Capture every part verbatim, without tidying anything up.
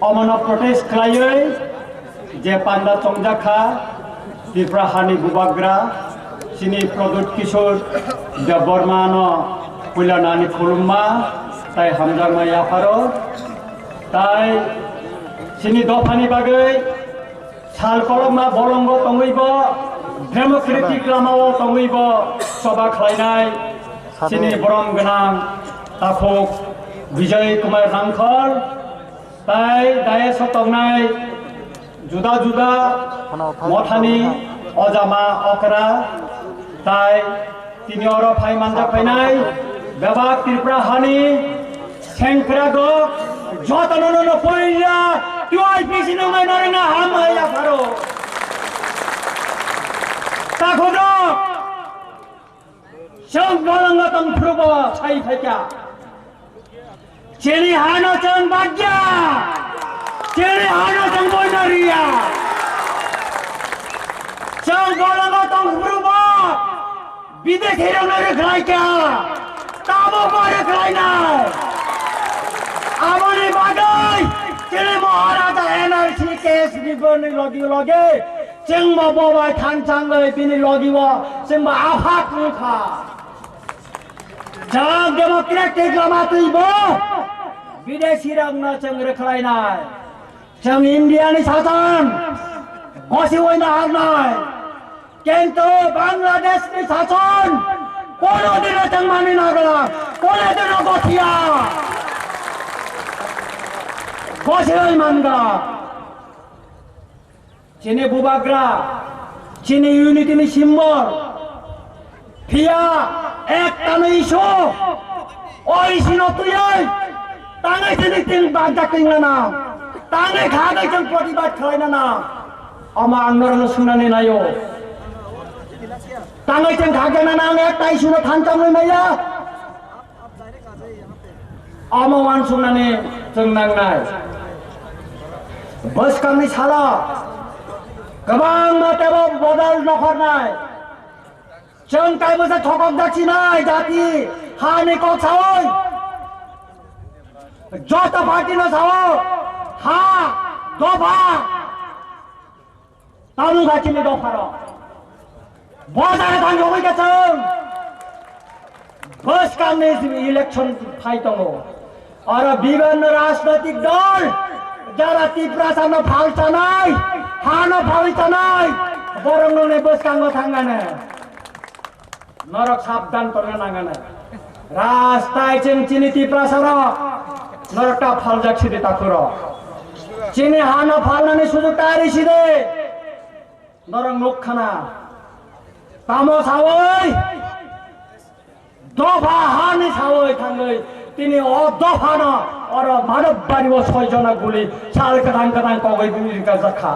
Omono protest khlaiwi je panda chongjak kha Tripura hani bubagra chini Pradyut Kishore Debbarma no puila nani khulumma tai hamjakma yapharo tai chini dophani bagwi sal kolokma bolongo tongwi bo democratic lamao tongwi bo choba khlainai chini borom gwnang takhuk Bijay Kumar Rangkhol tai dais o tongnai juda juda mothani ojama okra tai tini oro phai manjak phainai bebak Tripura hani sengkrak rok jotono no no poila T Y P C no nai nai na ham ya pharo ta khodro. Chwng bolongo tong phuru bo sai phaikha. Chini hano chwng bagya. Chini hano chwng boina riya. Chwng bolongo tong phuru bo bidesi rokno rwkhlaikha. Tabuk bo rwkhlainai. Aboni bagwi chini Maharaja N R C case ni boni logi logi Chwng bo bo bai thanchangwi bini logi o chwng bo aphak wngkha. Jang democratic lama twi bo bidesi rokno chwng rwkhlainai. Chwng India ni sason gosi oina harnai. Kintu Bangladesh ni sason kono dino chwng mani nagla, kono dino gosia. Gosi oi mangla. Chini bubagra, chini unity ni symbol. Phiya ek tano issue, o issue no twiwi, tangwi chini ting bajak ting lana, tangwi khagwi chwng protibad khlai nana. Omo ang norokno swngnani naio. Tangwi chwng khagwi nana ang ekta issue no thanchangwi maya. Omo uansuknani chwng nangnai. Bwskangni salo kwbangma teibo bodol nokhornai. Chwng taibo se thokokjak sinai jati hani kok saui. Joto party no sao ha dopha. Tamung kha chini dopharo. Bo jaga thang rogwi khe chwng. Bwskangni election phai tongo. Oro bibhinno rajnoitik dol, jara Tiprasano phal chanai, hano phal chanai, borokno bwskango thangane. Norok sabdan tongna nangana. Rastai chwng chini Tiprasarok. Norok ta phaljak sidi takhurok. Chini hano phalnani sujuk ta ri sidi. Norok nuk khana. Tamo sawi. Dopha hani sawi thangwi. Tini o dophano oro Madhobbario soi jona guli sal kwthang kwthang kogwi guli rijak kha.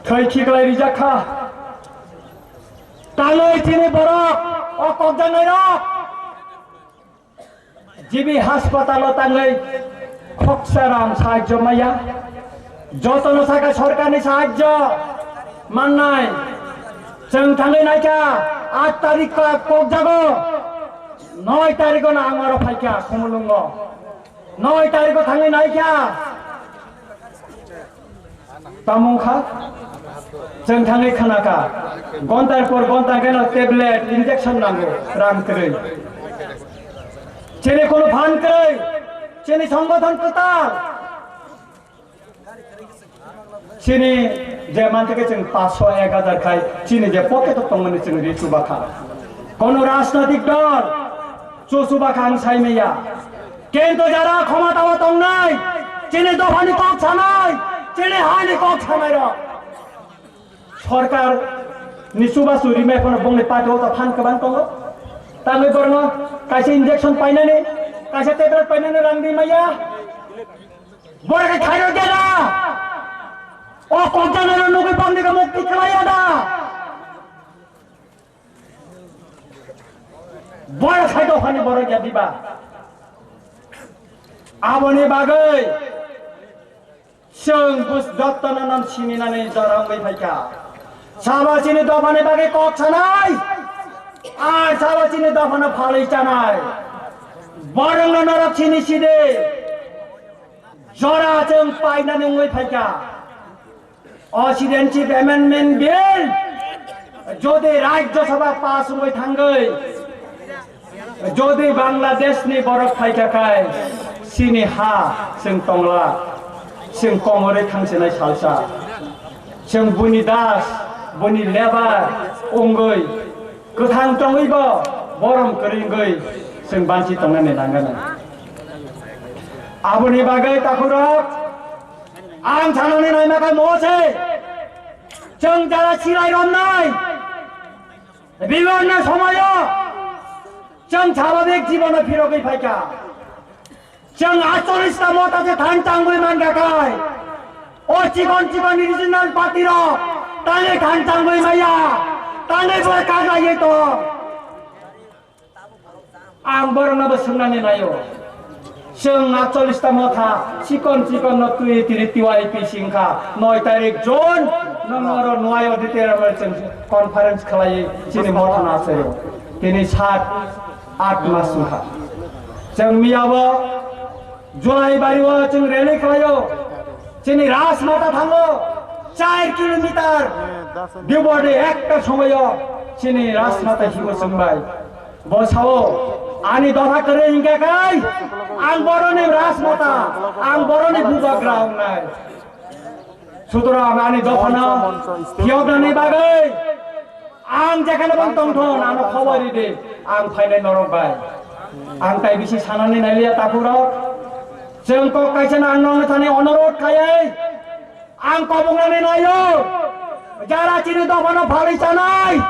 Thwi khiklai rijak kha. Tangwi chini borok, o kokjaknairok G B hospital o tangwi khoksa rang sahajjo maya. Jotono saka sorkarni sahajjo mannai. Chwng thangwi naikha aat tarikh kokjago, noi tarikh o no ang oro phaikha Khumulwngo. Noi tarikh o thangwi naikha. Tamung kha, chwng thangwi khana kha, gontar por gonta geno tablet, injection nango, rang kwrwi. Chini kono phan kwrwi, chini songgothon kwtal. Chini je mantike chwng paanch sho ek hajar khai, chini je pocket o tongmani chwng ri chuba kha. Kono rajnoitik dol chuchuba kha ang sai maya. Kintu jara khomotao tongnai, chini dophani kok sanai, chini hani kok sanairok. Sorkar ni chubachu rimai phano bongni party o ta phan kwbang tongo. Tangwi borokno kaisa injection painani, kaisa tablet painani rang ri maya. Borok khe khairok gela. O kokjana no nugwi bangni ka mukti khlaiya da. Borok khai dophani borok ya diba. Aboni bagwi chwng bus jotono non sininani jora wngwi phaikha. Sabo chini dophani bagwi kok sanai. Ar sabo chini dophano phalwi chanai. Borokno norok sini sidi. Jora chwng painani wngwi phaikha. O Citizenship Amendment Bill jodi Rajya Sabha pass wngwi thangwi, jodi Bangladeshni borok phaikha khai, chini ha chwng tongla, chwng komorwi thangsinai salsa. Chwng buni das, buni lebar wngwi, kwthang tongwibo borom kwrwi wngwi chwng banchi tongnani nangano. Aboni bagwi takhurok, ang sanani naima khe mo se, chwng jara silai romnai, bibhinno somoyo chwng swabhabik jibono phirogwi phaikha. Chwng aatchollish ta mota je than changwi mangkha khai, o chikon chikon regional party rok tangwi than changwi maya, tangwi bo kaglaiwi tong. Ang borokno bo swngnani naio. Chwng aatchollish ta motha chikon chikon no twi tini T Y P singkha noi tarik June no noro nuai auditorium o chwng conference khlai chini motha no achaio. Tini sat at mas wngkha. Chwng miyabo July bario chwng rally khlaio. Chini Rajmata thango char kilometer dibor de ekta somoyo chini Rajmata hibo chwngbai. Bo sao, ani dopha kwrwi hinkha khai, ang boroni Rajmata, ang boroni bubagra wngnai. Sutorang ani dophano phiyoknani bagwi ang jekhano bang tongthon, ano khobor ridi, ang phainai norok bai. Ang tai bisi sanani nailiya takhurok. Chwng kok kaisa no ang nokni thani onorot khaiwi, ang kobongnani naio, jara chini dophano phalwi chanai,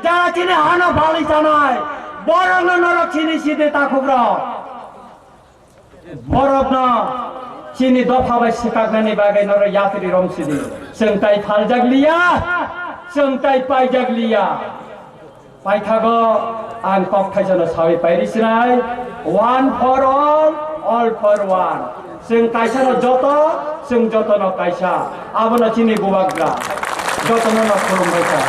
jara chini hano phalwi chanai, borokno norok chini sidi takhukrok. Borokno chini dopha bai swkaknani bagwi norok yapri rom sidi. Chwng tai phaljak liya, chwng tai paijak liya. Paithago ang kok thaisano sawi pairi sinai, one for all, all for one. Chwng kaisano joto, chwng jotono kaisa. Abono chini bubagra. Jotono no khulumbai kha.